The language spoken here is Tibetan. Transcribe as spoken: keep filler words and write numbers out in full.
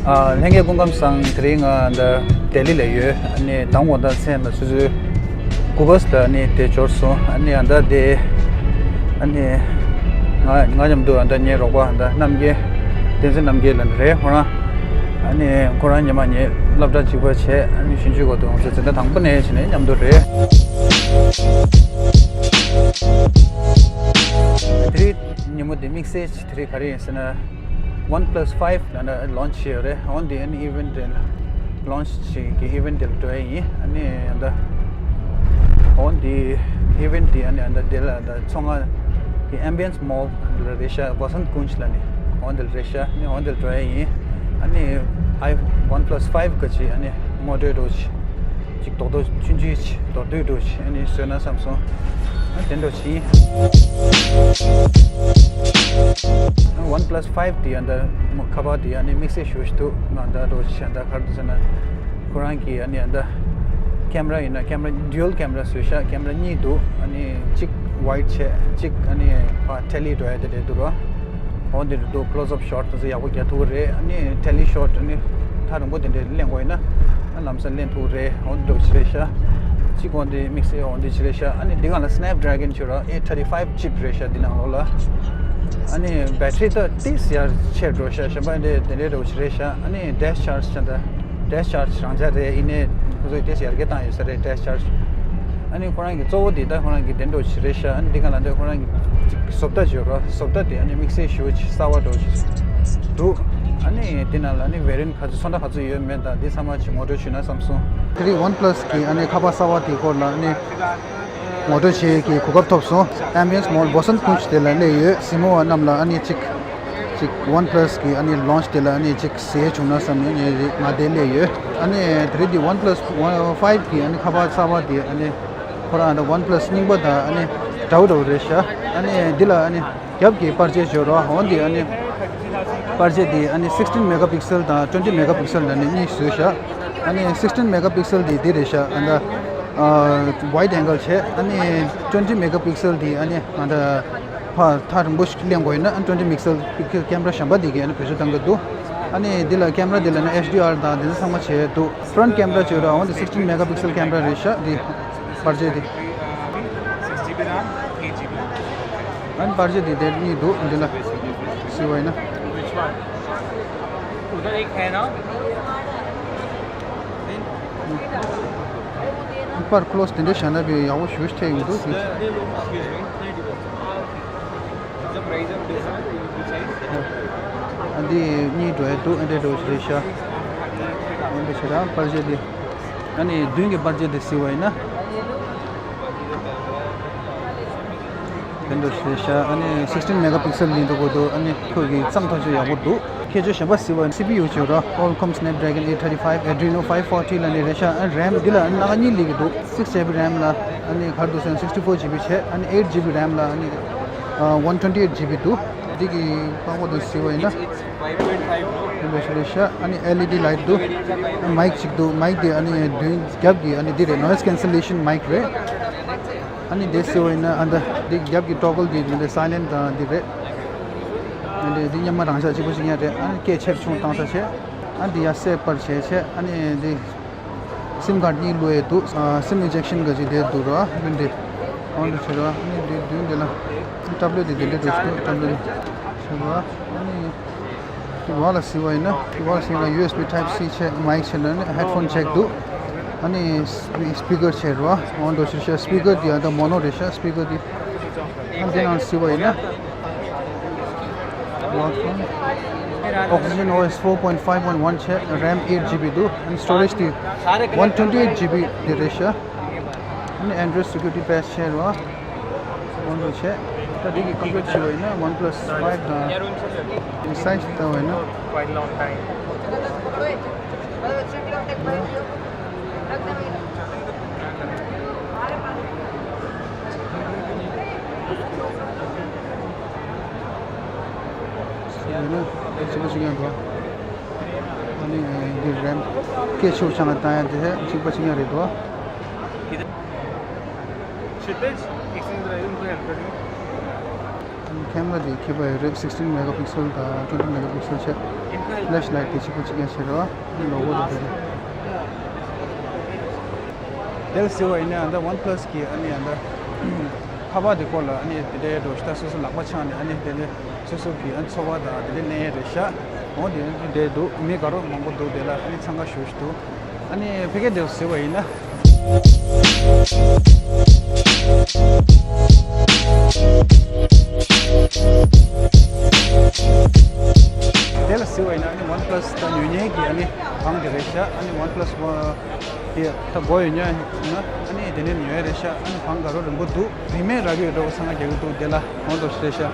ཨ། ལྷན་རྒྱས་སྐུ་ཁམས་བཟང་། དེ་རིང་ང་འདི་ལྡི་ལི་ལ་ཡོད། ཨ་ནི་མདང་དགོང་དག་མཚན་ལ་ཆུ་ཚོད་དགུ་པ་ལ་ཨ་ནི་འདིར་འབྱོར་སོང་། ཨ་ནི་ཨ་ད་འདི་ཨ་ནི་ང་ང་མཉམ་དུ་ཨ་ད་ངའི་རོགས་པ་ཨ་ད་རྣམ་རྒྱལ། བསྟན་འཛིན་རྣམ་རྒྱལ་ལབ་ནི་རེད། ཁོ་རང་ཨ་ནི་ཁོ་རང་ཉི་མ་ངའི་སློབ་གྲྭ་གཅིག་པ་བྱས། ཨ་ནི་ཞིབ་འཇུག་སྐོར་དུ་ང་ཚོ་འཛིན་གྲྭ་དང་པོ་ནས་བྱས་ནས་མཉམ་དུ་རེད། དེ་རིང་ཉིན་མོ་འདི་དམིགས་བསལ་དེ་རིང་ག་རེ་ཡིན་ཟེར་ན། OnePlus five ལ་ན་launch བྱས་ཡོད་རེད། འོ་འདི་ཨ་ནི་event དེ་launch བྱེད་ཀྱི་event དེ་ལ་འགྲོ་ཡ་ཡིན། ཨ་ནི་ཨ་ད་འོ་འདི་event དེ་ཨ་ནི་ཨ་ད་དེ་ལ་ཨ་ད་མཚོ་སྔོན་གྱི་Ambience Mall ལ་རེད་ཤག Vasant Kunj ལ་ནི་འོ་འདི་ལ་རེད་ཤག་ཨ་ནི་འོ་འདི་ལ་འགྲོ་ཡ་ཡིན། ཨ་ནི་ཨའི་OnePlus five གི་ཅིག་ཨ་ནི་ངོ་སྤྲོད་འདྲ་བོ་ཅིག་ཅིག་རྡོག་རྡོག་ཆུང་ཆུང་ཅིག་མདོར་བསྡུས་འདྲ་བོ་ཅིག་ཨ་ནི་བཟོས་ན་བསམ་སོང་། ཨ་དེ་འདྲ་བོ་ཅིག་ཡིན། OnePlus five དེ་ཡང་འདི་ཁ་པར་དེ་ཡང་ནི་དམིགས་བསལ་ཞེ་པོ་ཅིག་འདུག་ང་འདི་འདྲ་བོ་ཅིག་བྱས་འདི་ག་རེ་འདུག་ཟེར་ན། ཁོ་རང་གི་ཨ་ནི་ཡང་འདི་camera ཡིན་ན་camera dual camera བཟོས་ཤག camera གཉིས་འདུག་ཨ་ནི་གཅིག་wide བྱས། གཅིག་ཨ་ནི་ཕར་tele འགྲོ་ཡ་དེ་འདྲ་འདུག་རོ། འོ་འདི་འདྲ་འདུག close up shot དེ་ཚོ་ཡག་པོ་རྒྱག་ཐུབ་ཀྱི་རེད། ཨ་ནི་tele shot ཨ་ནི་ཐག་རིང་པོ་དེ་འདྲ་ལེན་དགོས་ཡིན་ན་ཨ་ལམ་སང་ལེན་ཐུབ་ཀྱི་རེད། འོ་འདི་འདྲ་བྱས་ཤག་གཅིག་འོ་འདི་དམིགས་བསལ་འོ་འདི་བྱས་རེད་ཤག་ཨ་ནི་འདི་སྒང་ལ་Snapdragon བྱས་རོགས། eight thirty five chip རེད་ཤག་འདི་ནང་ལོགས་ལ། ཨ་ནི་battery ད་ཏོག་ཙམ་ཡར་ཆེར་འགྲོ་ཤག་གཞན་པ་འདི་འདི་འདྲ་འདྲ་བོ་ཅིག་རེད་ཤག་ཨ་ནི་dash charge བྱས་ད་dash charge རང་འཇགས་རེད། ཡིན་ནའི་ཁོ་ཚོས་ཏོག་ཙམ་ཡར་རྒྱས་བཏང་ཡོད་ས་རེད། dash charge ཨ་ནི་ཁོ་རང་གི་གཙོ་བོ་འདི་ད་ཁོ་རང་གི་འདི་འདྲ་བོ་ཅིག་རེད་ཤག་ཨ་ནི་འདི་སྒང་ལ་འདི་ཁོ་རང་གི་ཅིག་བཟོ་ལྟ་བྱས་རོགས། བཟོ་ལྟ་དེ་ཨ་ནི་དམིགས་བསལ་ཞེ་པོ་ཅིག་གསར་པ་འདྲ་བོ་ཅིག་འདུག་ཨ་ནི་འདི་ནང་ལ་ཨ་ནི་variant ག་ཚོད་ཚོན་ཁྲ་ག་ཚོད་ཡོད་མེད་དང་འདི་ཚང་མ་ཅིག་ངོ་སྤྲོད་ཞུས་ན་བསམ་སོང་། དེ་རིང་OnePlus གི་ཨ་ནི་ཁ་པར་གསར་པ་དེའི་སྐོར་ལ་ཨ་ནི་ངོ་སྤྲོད་བྱེད་ཀྱི་གོ་སྐབས་ཐོབ་སོང་། Ambience Mall Vasant Kunj དེ་ལ་སླེབས་ཡོད། གཟིགས་མོ་བ་རྣམས་ལ་ཨ་ནི་ཅིག་ཅིག་OnePlus གི་ཨ་ནི་launch དེ་ལ་ཨ་ནི་ཅིག་གཟིགས་བྱུང་ན་བསམ་ནས་ངས་ང་འདིར་སླེབས་ཡོད། ཨ་ནི་དེ་རིང་འདི་OnePlus One- five གི་ཨ་ནི་ཁ་པར་གསར་པ་དེ་ཨ་ནི་ཁོ་རང་ཨ་ནི་OnePlus རྙིང་པ་དང་ཨ་ནི་འདྲ་བོ་འདྲ་བོ་རེད་ཤག་ཨ་ནི་འདི་ལ་ཨ་ནི་རྒྱབ་ཀྱི་པར་ཆས་བྱོས་རོགས། འོ་འདི་ཨ་ནི་པར་ཆས་འདི་ཨ་ནི་sixteen megapixel དང་twenty megapixel ལ་ནི་གཉིས་བཟོས་ཤག་ཨ་ནི་sixteen megapixel འདི་འདི་རེད་ཤག་ཨ་ནི་ཨ་wide angle བྱས། ཨ་ནི་twenty megapixel འདི་ཨ་ནི་ང་ད་ཕར་ཐག་རིང་པོ་ཞིག་ལེན་དགོས་ཡིན་ན་ཨ་ནི་twenty megapixel camera གཞན་པ་འདི་གིས་ཨ་ནི་བེད་སྤྱོད་གཏང་གི་འདུག་ཨ་ནི་འདི་ལ་camera འདི་ལ་ནི H D R དང་འདི་ཚོ་ཚང་མ་བྱས་འདུག front camera བྱས་རོགས། འོ་འདི་sixteen megapixel camera རེད་ཤག་འདི་པར་ཆས་འདི། Six GB RAM, eight GB RAM. ཨ་ནི་པར་ཆས་འདི་དེར་གཉིས་འདུག་འདི་ལ་གཟིགས་པ་ཡིན་ན། Which one? उधर एक है ना। པར་close དེ་འདྲ་བཞག་ན་བས་ཡག་པོ་ཞེ་པོ་ཅིག་ཐེབས་ཡོང་འདུག་འདི། Excuse me. The price of this one, the size. ཨ་འདི་གཉིས་འགྲོ་ཡ་འདུག་ཨ་འདྲ་འགྲོ་ཞིག་རེད་ཤག་འོན་ཏེ་ཞེ་དྲག་པར་ཆས་འདི། ཨ་ནི་མདུན་གྱི་པར་ཆས་འདི་གཟིགས་པ་ཡིན་ན། དེ་འདྲ་ཞིག་རེད་ཤག་ཨ་ནི་sixteen megapixel ཡིན་འདུག་གོ་འདུག་ཨ་ནི་ཁོ་གི་གཙང་ཐག་ཆོད་ཡག་པོ་འདུག་ཁྱད་ཆོས་གཞན་པ་གཟིགས་པ་ཡིན་ན་C P U བྱས་རོགས། Qualcomm Snapdragon eight thirty-five Adreno five forty ལབ་ནས་རེད་ཤག་ཨ་ནི་RAM འདི་ལ་ཨ་ནི་སྣ་ཁ་གཉིས་སླེབས་ཀྱི་འདུག six GB RAM ལ་ཨ་ནི་ག་རེ་འདུག་ཟེར་ན་sixty-four GB བྱས། ཨ་ནི་eight GB RAM ལ་ཨ་ནི་ཨ་one twenty-eight GB འདུག་འདི་གི་པགས་པ་དང་གཟིགས་པ་ཡིན་ན། དེ་འདྲ་ཞིག་རེད་ཤག་ཨ་ནི་L E D light འདུག་མའིག་ཅིག་འདུག་མའིག་དེ་ཨ་ནི་མདུན་རྒྱབ་ཀྱི་ཨ་ནི་འདི་རེད། Noise cancellation མའིག་རེད། ཨ་ནི་དེ་གཟིགས་པ་ཡིན་ན་ཨ་ད་འདི་རྒྱབ་ཀྱི་toggle དེ་འདི་འདྲ་silent དང་འདི་རེད། ཨ་ནི་འདི་མཉམ་མ་རང་འཇགས་གཅིག་པ་གཅིག་རྐྱང་རེད། ཨ་ནི་སྐད་ཆེར་ཆུང་བཏང་ས་བྱས། ཨ་འདི་ཡར་སེ་པར་བྱས་བྱས། ཨ་ནི་འདི་SIM card གཉིས་བླུག་ཡས་འདུག་ཨ་SIM ejection ག་ཅིག་དེ་འདུག་ར་མདུན་དེ། འོན་ཏེ་བྱས་ར་ཨ་ནི་འདི་མདུན་དེ་ལ་ཏབ་ལེཊ་དེ་དེ་འདྲ་འདུག་ཏབ་ལེཊ་བྱས་ར་ཨ་ནི་འདི་འོག་ལ་གཟིགས་པ་ཡིན་ན་འདི་འོག་ལ་གཟིགས་ན་U S B type C བྱས་མའིག་བྱས་ན་ནི་ཧེཌ་ཕོན་ཇེག་འདུག་ཨ་ནི་སི་པི་ཀར་བྱས་ར་འོན་ཏེ་བྱས་ར་སི་པི་ཀར་དེ་ཨ་ད་མོ་ནོ་རེད་ཤག་སི་པི་ཀར་དེ། ཨ་འདི་ནང་གཟིགས་པ་ཡིན་ན། Oxygen O S four point five point one བྱས། RAM eight GB འདུག་ཨ་ནི་storage དེ་one twenty-eight GB དེ་རེད་ཤག་ཨ་ནི་Android security patch བྱས་ར། འོན་ཏེ་བྱས། ད་འདི་གི་compare བྱས་པ་ཡིན་ན་OnePlus five དང་། འདི་size བལྟས་པ་ཡིན་ན། Quite long time. ཡིན་ན་གཅིག་པ་གཅིག་རྐྱང་འདུག་ཨ་ནི་འདི་རེམ་སྐད་ཆེ་བོ་ཆང་ལ་བཏང་ཡ་དེ་གཅིག་པ་གཅིག་རྐྱང་རེད་འདུག Kshitij, एक सेकंड जरा इनको हेल्प कर दो। ཁེམ་ར་དེ་འཁྱེར་པ་ཡོད་རེད། sixteen megapixel དང་twenty megapixel བྱས། flash light དེ་གཅིག་པ་གཅིག་རྐྱང་བྱས་རེད་བ། ཨ་ནི་ལོ་གོ་དེ་རེད། དེ་ལ་ཟེར་བ་ཡིན་ན་ཨ་ད་ཝན་པ་ལ་སི་གི་ཨ་ནི་ཨ་ད་ཁ་པར་དེ་སྐོར་ལ་ཨ་ནི་དེ་འདྲའི་འགྲོ་ཤི་ད་སོ་སོ་ལག་པ་འཆང་ནས་ཨ་ནི་དེ་འདྲའི་སོ་སོ་གི་ཨ་ནི་ཚོར་བ་དང་དེ་འདྲའི་ལེན་ཡས་རེད་ཤག་འོ་དེ་ཨ་ནི་དེ་འདྲའི་འདུག་མི་དགའ་རོགས་མང་པོ་འདུག་དེ་ལ་ཨ་ནི་འཚང་ཁ་ཤོར་ཤི་འདུག་ཨ་ནི་ཕ་གི་དེ་ཟེར་བ་ཡིན་ན། དེ་ལ་ཟེར་བ་ཡིན་ན་ཨ་ནི་ཝན་པ་ལ་སི་ད་ཉོ་མཁན་གྱི་ཨ་ནི་གང་དེ་རེད་ཤག་ཨ་ནི་ཝན་པ་ལ་སི་ཝ་དེ་ད་དགོས་ཡོད་ཉོ་ཡིན་ན་ཨ་ནི་དེ་ནས་ཉོ་ཡ་རེད་ཤག་ཨ་ནི་གང་དགའ་རོགས་རིང་པོ་འདུག་རིན་མེད་རག་གི་ཡོད་འགྲོ་བ་འཚང་ཁ་རྒྱག་གི་འདུག་དེ་ལ་ཧོན་དོ་ཤི་རེད་ཤག